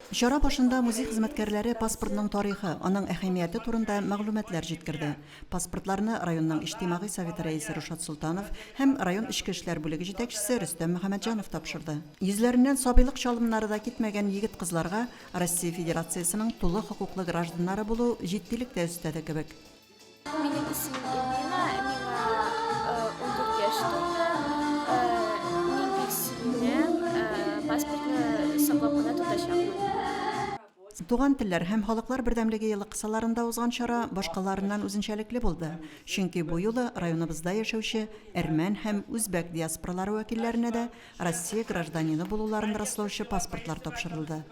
Чара башында музей хезмәткәрләре паспортның тарихы, аның әһәмияте турында мәгълүматлар җиткерде. Паспортларны районның Иҗтимагый советы рәисе Рушат Солтанов һәм район эчке эшләр бүлеге җитәкчесе Рөстәм Мөхәммәтҗанов тапшырды. Йөзләреннән сабыйлык чалымнары да китмәгән егет-кызларга Россия Федерациясенең тулы хокуклы гражданнары булу җитдилек тә өстәде кебек. Минем исемем Эльмира, миңа 14 яшь тулды. Мин бик сөенәм, паспортны саклап кына тотачакмын. Туган телләр һәм халыклар бердәмлеге елы кысаларында узган чара башкаларыннан үзенчәлекле булды, чөнки бу юлы районыбызда яшәүче әрмән һәм үзбәк диаспоралары вәкилләренә дә Россия гражданины булуларын раслаучы паспортлар тапшырылды.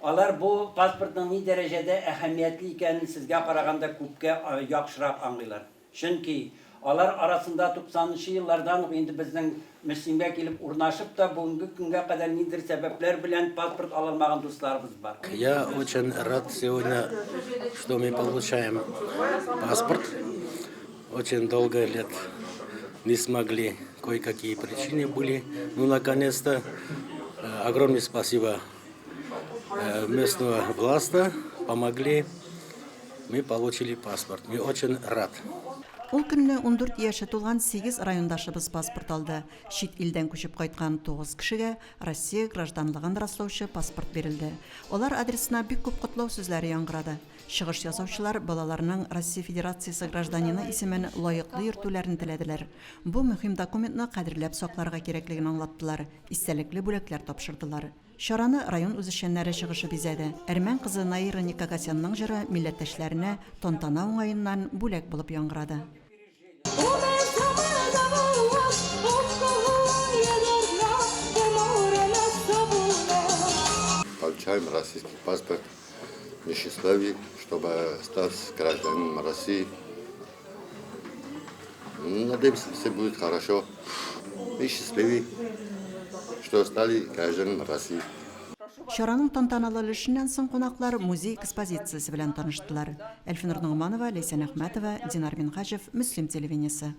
Алар бу паспортның ни дәрәҗәдә әһәмиятле икәнен сезгә караганда күпкә яхшырак аңлыйлар. Чөнки алар арасында туксанынчы еллардан ук инде безнең Мөслимгә килеп урнашып та, бүгенге көнгә кадәр ниндидер сәбәпләр белән паспорт ала алмаган дусларыбыз бар. Я очень рад сегодня, что мы получаем паспорт. Очень долго лет не смогли, кое-какие причины были. Ну, наконец-то, огромное спасибо местного власти, помогли, мы получили паспорт. Мы очень рад. Ул көнне 14 яше тулган 8 райондашыбыз паспорт алды. Чит илдән күчеп кайткан 9 кешегә Россия гражданлыгын раслаучы паспорт бирелде. Алар адресына бик күп котлау сүзләре яңгырады. Чыгыш ясаучылар балаларның Россия Федерациясе гражданины исемен лаеклы йөртүләрен теләделәр. Бу мөһим документны кадерләп сакларга кирәклеген аңлаттылар, истәлекле бүләкләр тапшырдылар. Чараны район үзешчәннәре чыгышы бизәде. Әрмән кызы Наира Никогосянның җыры милләттәшләренә тантана уңаеннан бүләк булып яңгырады. Получаем российский паспорт. Мы счастливы, чтобы стать гражданином России. Надеемся, все будет хорошо. Мы счастливы, что стали гражданами России. Чараның тантаналы өлешеннән соң кунаклар музей экспозициясе белән таныштылар. Әлфинур Ногманова, Ләйсән Әхмәтова, Динар Минһаҗев, Мөслим телевидениесе.